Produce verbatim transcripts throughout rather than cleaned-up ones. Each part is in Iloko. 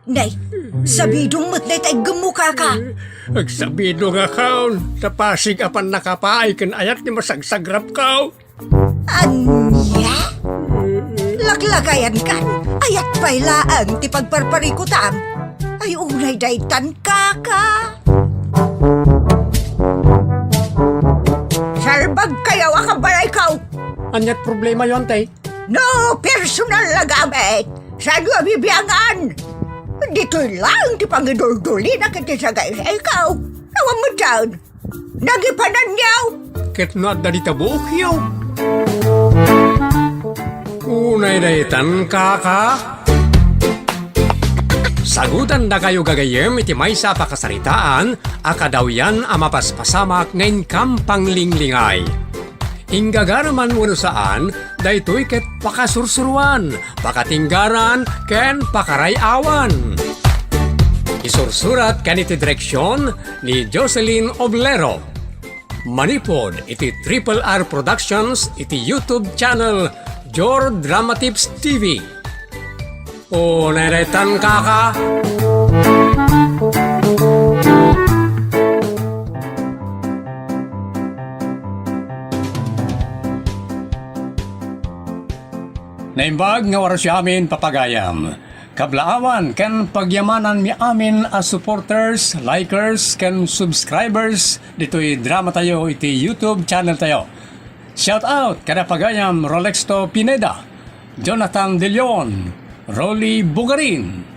Nay, sabidong met dayta iggemmo, kaka. Agsabidong a kaon, ta pasig a pannakapaay ken ayat ti masagsagrapko. Ania? Laklakayankan, ayat pay laeng ti pagparparikutam. Ay, unay daytan, kaka. Salbagkayo a kabalayko. Aniat problemayo, ante? No personal a gamit, saanyo a bibiangan? Ditoy laeng ti pangiduldulina ket ti sagaysayko. Awan met daan. Nagipananyo! Ket no adda dita buokyo. Unay daytan, kaka. Sagutandakayo gagayyem iti maysa a pakasaritaan a kadawyan a mapaspasamak nga inkam panglinglingay. Inggagaraman wenno saan, daytoy ket pakasursuroan, pakatinggaran, ken pakaray-awan. Isursurat ken iti direksion ni Jocelyn Oblero. Manipud iti Triple R Productions iti YouTube channel Jor Dramatips T V. O, neretan, kaka. Naimbag nga oras amin, papagayam. Kablaawan ken pagyamanan mi amin a supporters, likers, ken subscribers ditoy drama tayo iti YouTube channel tayo. Shout out kada pagayam Rolexto Pineda, Jonathan De Leon, Rolly Bugarin.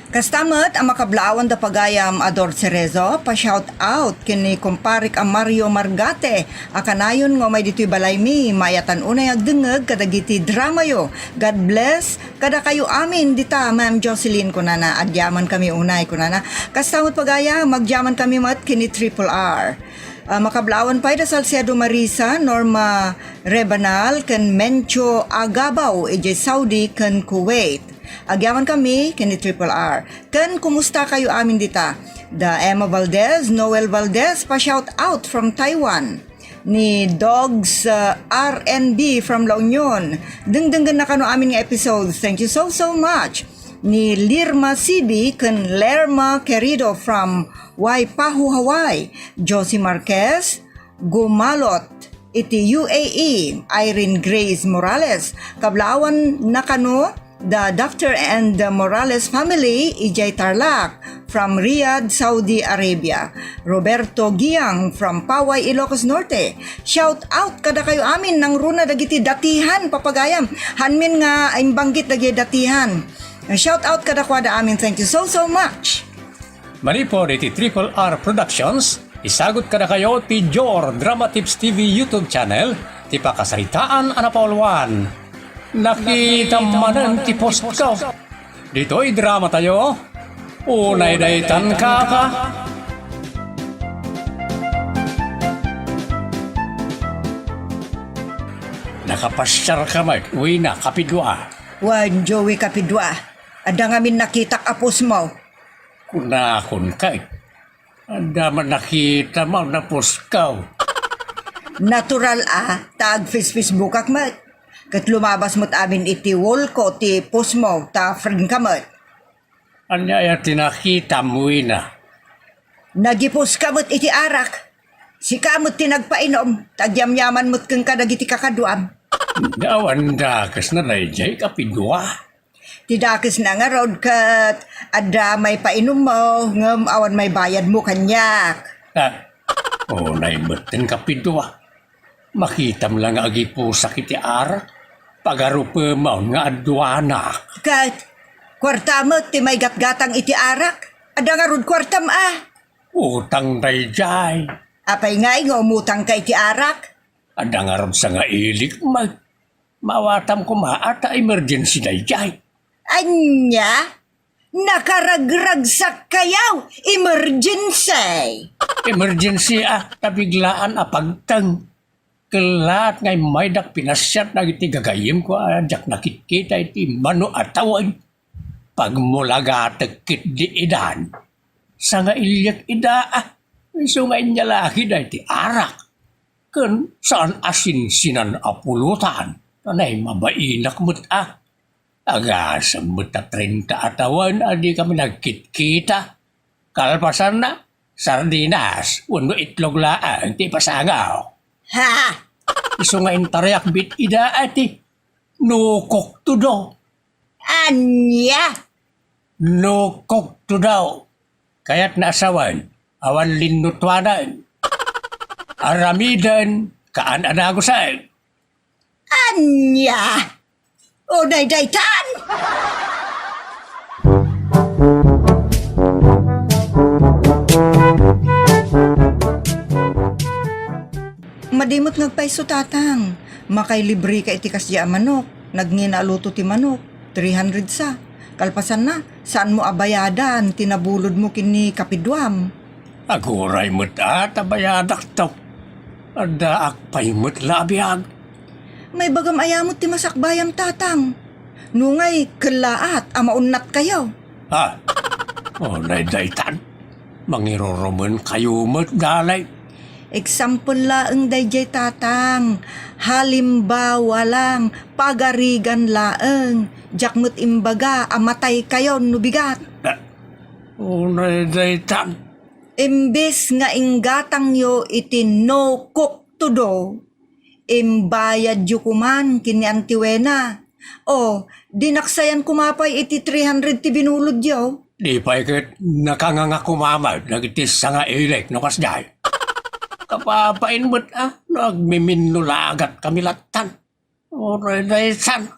Kasta met a makablaawan da pagayam a Dor Cerezo, pa-shout out ken ni kumparik a Mario Margate a kanayon nga umay ditoy balaymi, mayatan unay agdengngeg kadagiti dramayo. God bless kadakayo amin dita, Ma'am Jocelyn, kunana, agyaman kami unay, kunana. Kasta met pagayam, agyaman kami met ken ni Triple R. Ah, makablaawan pay da Salcedo Marisa, Norma Rebanal, ken Mencho Agabaw, idiay Saudi ken Kuwait. Agyaman kami ken ni Triple R. Ken kumusta kayo amin dita? Da Emma Valdez, Noel Valdez, pa-shout out from Taiwan. Ni Dogs, uh, R N B from La Union. Dengdenggenna kano amin nga episodes. Thank you so, so much. Ni Lirma C B ken Lerma Querido from Waipahu, Hawaii. Josie Marquez, Gumalot iti U A E, Irene Grace Morales, kablaawan na kano da Doctor and the Morales family, idiay Tarlac, from Riyadh, Saudi Arabia. Roberto Giang from Paway, Ilocos Norte. Shout out kadakayo amin, nangruna dagiti datihan, papagayam. Hanmin nga imbanggit dagiti datihan. Shout out kadakuada amin. Thank you so, so much. Manipud iti Triple R Productions, isagut kadakayo ti Jor Drama Tips T V YouTube channel, ti pakasaritaan a napauluan. Nakita manen ti postko. Ditoy drama tayo, unay daytan, kaka. Nakapasiar ka met, Wina, kapidua. Wen, Joey, kapidua. Adda ngamin nakitak a postmo. Kunakon kay, adda man nakitam a postko. Natural a, ta agfis-Facebookak met. Ket lumabas met amin iti wall ko ti postmo, ta friend ka met. Ania aya ti nakitam, Wina? Nagipuska met iti arak. Sika met ti nagpainom, ta agyamyaman met kenka dagiti kakaduam. Awan dakesna daydiay, kapidua. Ti dakesna ngarud ket adda maipainommo, ngem awan maibayadmo kaniak. Ah, unay metten, kapidua. Makitam la nga agipusak iti arak, pagarupemon nga aduanak. Ket kuarta met ti maigatgatang iti arak. Adda ngarud kuartam a. Utang daydiay. Apay ngay nga umutangka iti arak? Adda ngarud sangailik met. Maawatam koma a ta emergency daydiay. Ania? Nakaragragsak kayo! Emergency! Emergency a, ta biglaan a pagteng. Kellat nga immaydak pinasiar dagiti gagayyemko a diak nakitkita iti mano a tawen. Pagmulagatek ketdi idan. Sangailiek ida a, isu nga inyalakida iti arak. Ken saan a sinsinan a pulutan, ta naimabainak met a. Agasem met ta trenta a tawen a dikami nagkitkita. Kalpasanna, sardinas wenno itlog laeng ti ipasangaw. Ha? Isu nga intarayak bit ida a ti nukok tudo. Ania? Nukok tudo. Kayatna a sawen, awan linnutuanen. Aramiden, kaan a dagusen. Ania? O daydaytan? Madi met nga agpayso, Tatang. Makailibreka iti kasdiay a manok. Nagngina a luto ti manok. Three hundred sa. Kalpasanna, saanmo a bayadan ti nabulodmo ken ni kapiduam. Aguray met a ta bayadakto. Addaak pay met la a biag. Maibagam aya met ti masakbayam, Tatang? Nungay, kellaat a maunnatkayo. Ah, o, daydaytan. Mangirurumenkayo met, dalay. Example laeng daydiay, Tatang. Halimbawa lang, pagarigan laeng. Diak met imbaga a mataykayon no bigat. Ah, unay daytan. Imbes nga inggatangyo iti no cook to do, imbayadyo koman ken ni Auntie Wena. O, di naksayan koma pay iti three hundred ti binulodyo. Di pay ket nakanganga koma met dagiti sangailik no kasdiay. Kapapain met a no agmiminno la agatkami lattan. Uray daytan.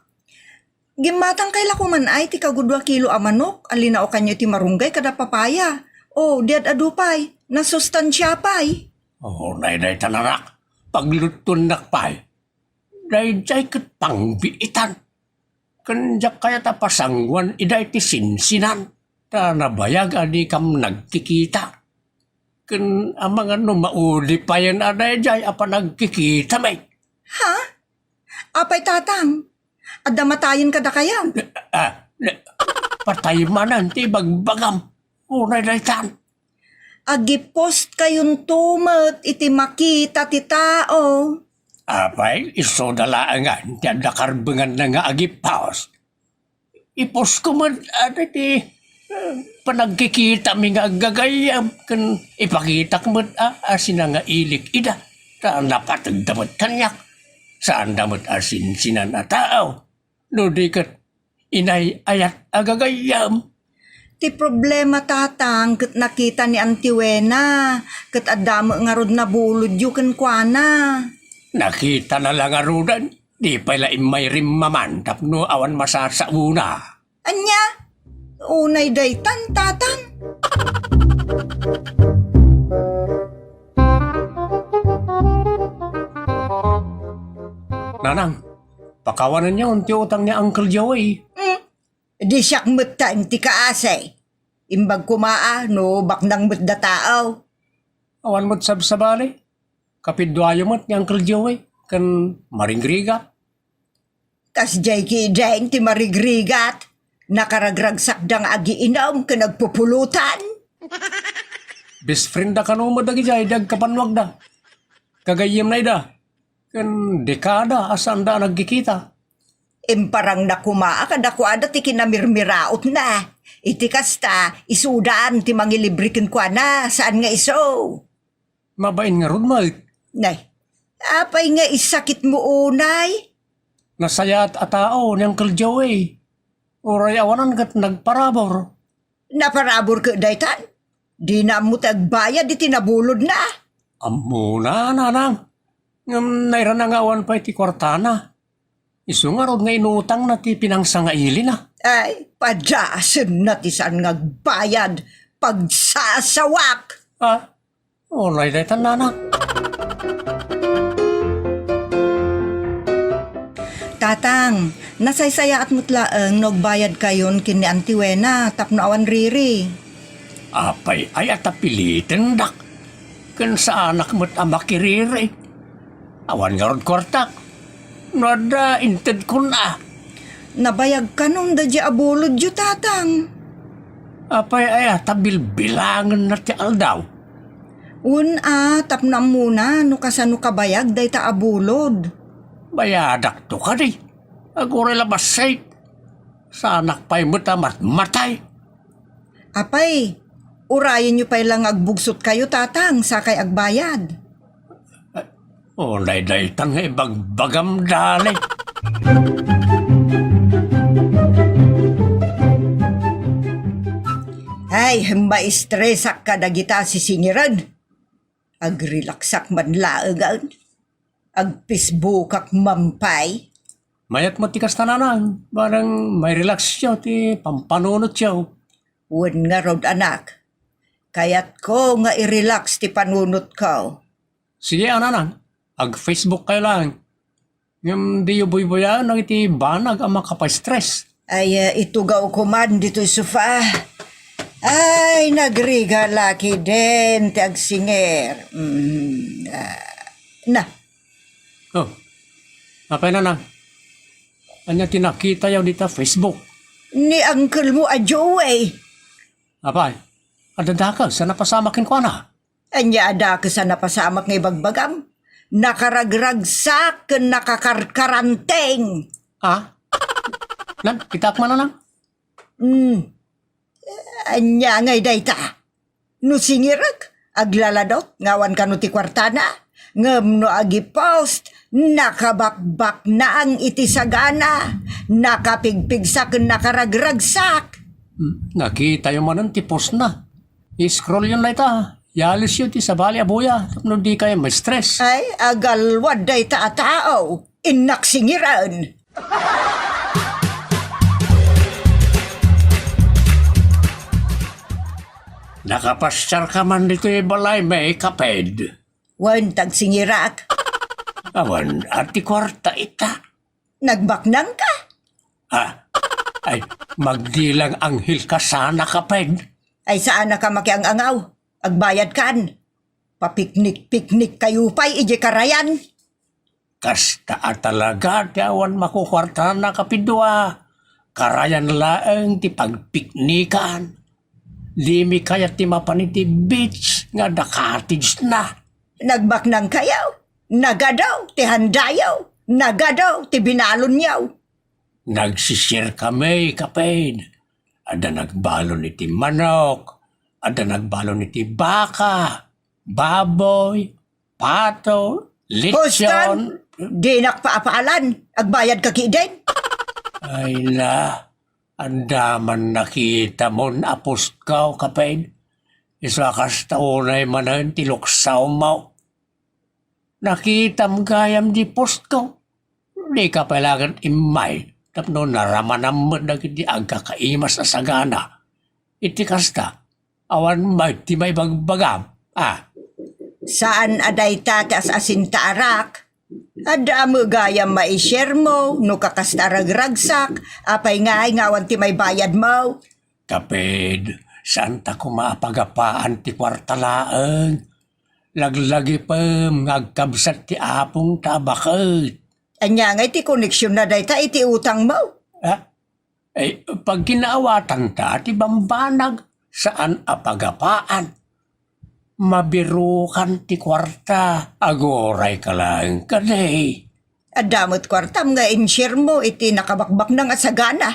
Gimmatangkay la koman ay ti kagudua kilo a manok a linaokanyo iti marunggay kada papaya. O, di ad-adu pay, nasustansia pay. Uray daytan, anak, paglutuennak pay. Daydiay ket pangbiitan. Ken diak kayat a pasanguan ida iti sinsinan, ta nabayag a dikam nagkikita. Ken amangan no maudi payen a daydiay a panagkikitami. Ha? Apay, Tatang? Adda matayen kadakayo? Ah, ne-, patay manen ti ibagbagam. Unay daytan. Agipostkayon to met iti makita ti tao. Apay, isuda laengen ti adda karbenganna nga agipos. Iposko met, ah, daydi, ah, panagkikitami nga aggagayyem ken ipakitak met, ah, a sinangailik ida. Ta napategda met kaniak. Saanda met a sinsinan a tao. No di ket inay-ayat a gagayyem. Ti problema, Tatang, ket nakita ni Auntie Wena, ket adda met ngarud nabulodyo kenkuana. Nakitana la ngaruden, di pay la immay rimmaman tapno awan masasaona. Ania? Unay daytan, Tatang? Nanang, pakawanenyo ti utang ni Uncle Joey. Hmm. Di siak met ta ti kaasi. Imbag koma a no baknang met da tao. Awan met sabsabali. Kapidduayo met ni Uncle Joey ken marigrigat. Kasdiay ketdin ti marigrigat. Nakaragragsakda nga agiinum ken agpupulutan. Best friend da kano met dagidiay di agkabannuagda. Gagayyemna ida. Ken dekada a saanda a nagkikita. Imparangna koma a kadakuada ti kinamirmirautna. Iti kasta, isudan ti mangilibre kenkuana, saan nga isu? Mabain ngarud met. Nay, apay nga isakitmo unay? Nasayaat a tao ni Uncle Joey. Uray awanan ket nagparabur. Naparabur ket daytan? Dina ammo ti agbayad iti nabulodna. Ammona, nanang. Ngem nairana nga awan pay ti kuartana. Isu ngarud nga inutangna ti pinangsangailina. Ay, padasenna ti saan nga agbayad. Pagsasawak! Ah, unay daytan, nanang. Tatang, nasaysayaat met laeng no agbayadkayon ken ni Auntie Wena tapno awan riri. Apay aya ta pilitendak? Ken saanak met a makiriri. Awan ngarud kuartak. No adda, intedkon a. Nabayag kanon daydiay a bulodyo, Tatang. Apay aya ta bilbilangenna ti aldaw? Wen a, tapno ammona no kasano kabayag dayta a bulod. Bayadakto kadi. Aguray la bassit. Saanak pay met a matmatay. Apay, urayenyo pay la nga agbugsotkayo, Tatang, sakay agbayad. Unay daytan nga ibagbagam, Dali. Ay, maistresak kadagita sisingiran. Agrelaksak man laengen. Agfacebookak man pay. Mayat met ti kasta, Nanang. Bareng mairelaxyo ti pampanunotyo. Wen ngarud, anak. Kayatko nga irelax ti panunotko. Sige a, Nanang. Ag-Facebook kayo laeng. Ngem diyo buybuyaen dagiti banag a makapastress. Ay, ah, itugawko man ditoy sofa. Ay, nagriga la ketdin ti agsingir. Mm, ah, na. Oh, apay, Nanang? Ania ti nakitayo dita Facebook? Ni uncle mo a Joey. Apay, adda dakes a napasamak kenkuana? Ania a dakes a napasamak nga ibagbagam? Nakaragragsak ken nakakarkaranteng. Ah? Nan, kitaak man, Nanang. Hmm. Ania ngay dayta? No singirek, aglaladot nga awan kano ti kuartana. Ngem no agipost, nakabakbaknang iti sagana, nakapigpigsa ken nakaragragsak. Hmm, nakitayo manen ti postna. I-scrollyon dayta. Yalisyo ti sabali a buya tapno dikay ma-stress. Ay, agalwad dayta a tao. Innak singiran. Nakapasiarka man ditoy balaymi, kaped? Wen, tagsingirak. Awan a ti kuarta ita. Nagbaknangka? Ah, ay, magdilang anghel ka sana, kaped. Ay, saanaka makiang-angaw. Agbayadkan. Papiknik-piknik kayo pay idiay karayan. Kasta a talaga ti awan makukuartana, kapidua. Karayan laeng ti pagpiknikan. Dimi kayat ti mapan iti beach nga adda cottage-na. Nagbaknangkayo? Nagadu ti handayo? Nagadu ti binalonyo? Nagsisirkami, kaped. Adda nagbalon iti manok, adda nagbalon iti baka, baboy, pato, lechon. Huston, dinak paapalan. Agbayadka ketdin. Ay na, adda man nakitamon a postko, kaped. Isu a kasta unay manen ti luksawmo. Nakitam gayam di postko. Dika pay laeng immay tapno naramanam met dagiti agkakaimas a sagana. Iti kasta, awan met ti maibagbagam, a? Saan a dayta ti as-asinta a rak? Adda met gayam mai-share mo no kakasta a ragragsak, apay ngay nga awan ti maibayadmo? Kaped, saanta koma a pagapaan ti kuarta laeng. Laglagipem nga agkabsat ti apongta a baket. Ania ngay ti koneksionna dayta iti utangmo? Ah? Ay, pagkinaawatanta ti bambanag, saan a pagapaan. Mabirukan ti kuarta, agurayka laeng kadi. Adda met kuartam nga in-share mo iti nakabakbaknang a sagana.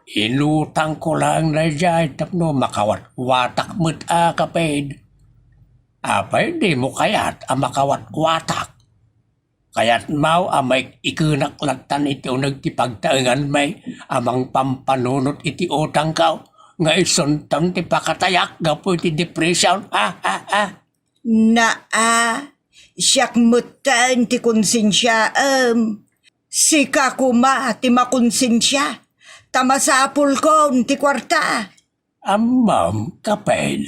Inutangko laeng daydiay tapno makawatwatak met a, kaped. Apay dimo kayat a makawatwatak? Kayatmo a maik-ikenak lattan iti uneg ti pagtaenganmi a mangpampanunot iti utangko nga isunton ti pakatayak gapu iti depression? Ha, ha, ha! Naa, siak metten ti konsensiaem. Sika koma ti makonsensia, ta masapulkon ti kuarta. Ammom, kaped,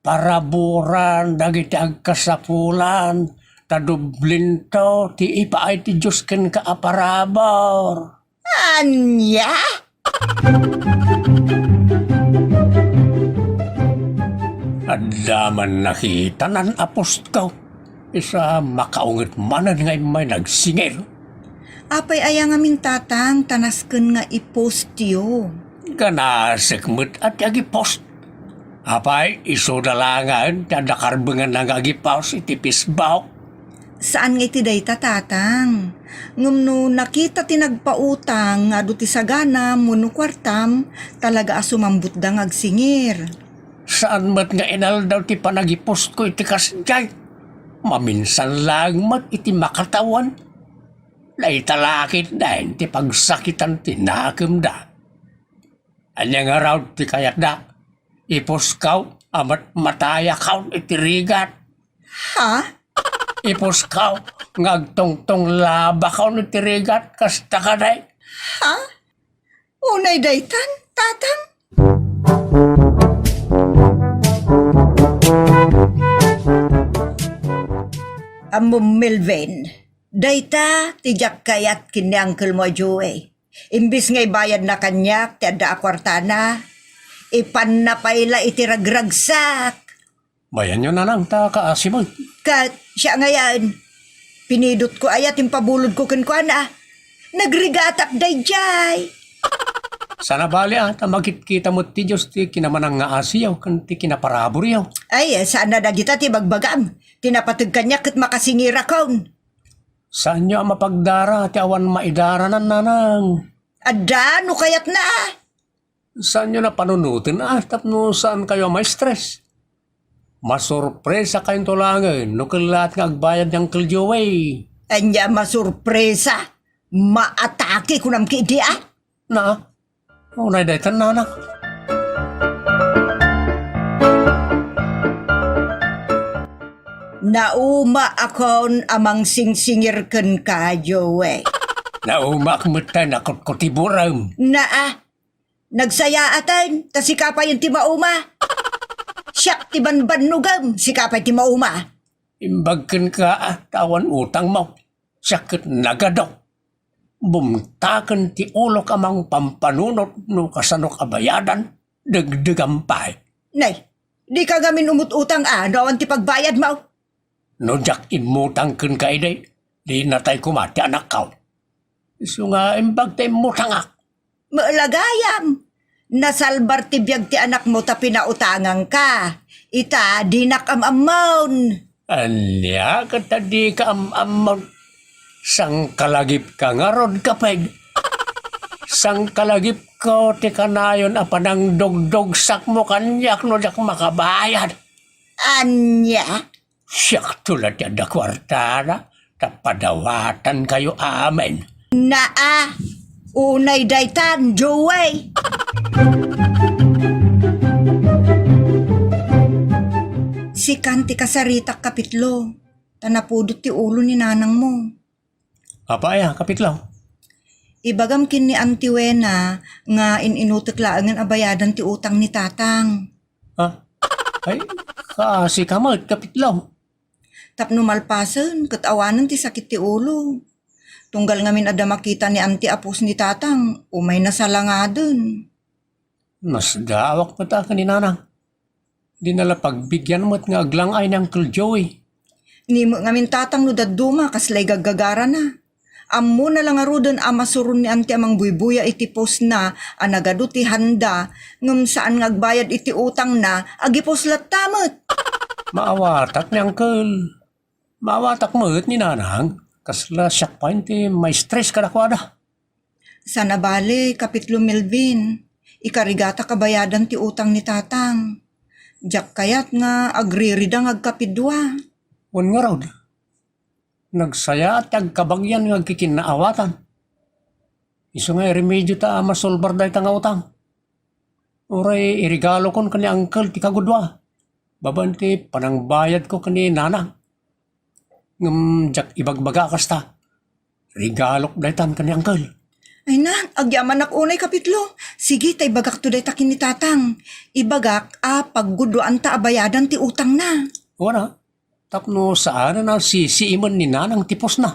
paraburan dagiti agkasapulan, ta doblento ti ipaay ti Dios kenka a parabur. Ania? Adda man nakitanan a postko. Isu a makaunget manen nga immay nagsingir. Apay aya ngamin, Tatang, ta nasken nga i-postyo? Ganasek met a ti agi-post. Apay, isuda laengen ti adda karbenganna nga agi-post iti Facebook. Saan nga iti dayta, Tatang. Ngem no nakita ti nagpautang nga adu ti saganam wenno kuartam, talaga a sumambutda nga agsingir. Saan met nga inaldaw ti panagipusko iti kasdiay. Maminsan laeng met iti makatawen. Dayta la ketdin ti pagsakitan ti nakemda. Ania ngarud ti kayatda? Ipuskaw a matmatayakaw iti rigat. Ha? Ipuskaw nga agtungtong labakaw iti rigat, kasta kadi? Ha? Unay daytan, Tatang? Ammom, Melvin, dayta ti diak kayat ken ni uncle mo a Joey. Imbes nga ibayadna kaniak ti adda a kuartana, ipanna pay la iti ragragsak. Bayanyo, nanang, ta kaasi met. Ket siak ngayen, pinidotko aya ti impabulodko kenkuana. Nagrigatak daydiay. Saan a bali a, ta makitkita met ti Dios ti kinamanangngaasiyo ken ti kinaparaburyo. Ay, saan a dagita ti bagbagam. Ti napateg kaniak ket makasingirakon. Saanyo a mapagdara ti awan maidaranan, nanang. Adda no kayatna. Saanyo a panunoten a tapno saankayo a ma-stress. Masurpresakayonto laengen no kellaat nga agbayad ni Uncle Joey. Ania a masurpresa? Maatake kunam ketdi a? Na, unay daytan, nanang. Naumaakon a mangsingsingir kenka, Joey. Naumaak met a nakutkutiburem. Naa, nagsayaaten, ta sika payen ti mauma. Siak ti banbannogem, sika pay ti mauma. Imbag kenka a ta awan utangmo. Siak ket nagado. Bumtaken ti ulok a mangpampanunot no kasanok a bayadan, degdegam pay. Nay, dika ngamin umut-utang a no awan ti pagbayadmo. No diak immutang kenka idi, di natay koma ti anakko. Isu nga imbag ta immutangak. Met la gayam, nasalbar ti biag ti anakmo ta pinautangangka. Ita, dinak am-ammon. Ania ket ta dika am-ammon? Sangkalagipka ngarud, kapeg. Sangkalagipko ti kanayon a panangdugdugsakmo kaniak no diak makabayad. Ania? Siakto la ti adda kuartana, ta padawatankayo amin. Naa, unay daytan, Joey. Sikan ti kasaritak, Kapitlo, ta napudot ti ulo ni nanangmo. Apay a, Kapitlo? Ibagam ken ni Auntie Wena nga in-inutek laengen a bayadan ti utang ni Tatang. Ha? Ay, kaasika met, Kapitlo. Tapno malpasen, ket awanen ti sakit ti ulo. Tunggal ngamin adda makita ni Auntie a pos ni Tatang, umay nasalangaden. Nasdaawak met a ken ni Nanang. Dina la pagbigian met nga aglang-ay ni Uncle Joey. Ni met ngamin Tatang no dadduma, kaslay gaggagarana. Ammona la ngaruden a masuron ni Auntie a mangbuybuya iti posna a nagadu ti handa, ngem saan nga agbayad iti utangna, agipos latta met. Maawatak ni Uncle. Maawatak met ni Nanang. Kasla siak pay ti ma-stress kadakuada. Saan a bale, Kapitlo Melvin, ikarigatak a bayadan ti utang ni Tatang. Diak kayat nga agririda nga agkapidua. Wen ngarud, nagsayaat ti agkabagian nga agkikinnaawatan. Isu nga iremedio ta a masolbar dayta nga utang. Uray iregalokon ken ni Uncle ti kagudua, babaen ti panangbayadko ken ni Nanang. Ngem diak ibagbaga a kasta. Regalok daytan ken ni Uncle. Ay na, agyamanak unay, Kapitlo. Sige, ta ibagakto dayta ken ni Tatang. Ibagak a pagguduanta a bayadan ti utangna. Wana, tapno saanen a sisiimen ni Nanang ti posna.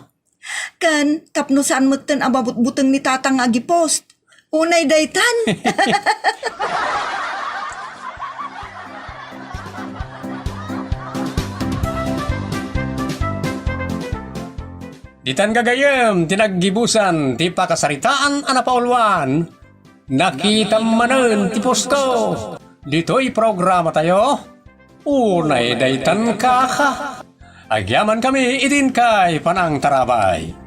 Ken tapno saan metten a mabutbuteng ni Tatang nga agipos. Unay daytan. Ditan gagayyem ti naggibusan ti pakasaritaan a napauluan. Nakitam manen ti posko. Ditoy programatayo, Unay Daytan Kaka. Agyamankami iti inkay panangtarabay.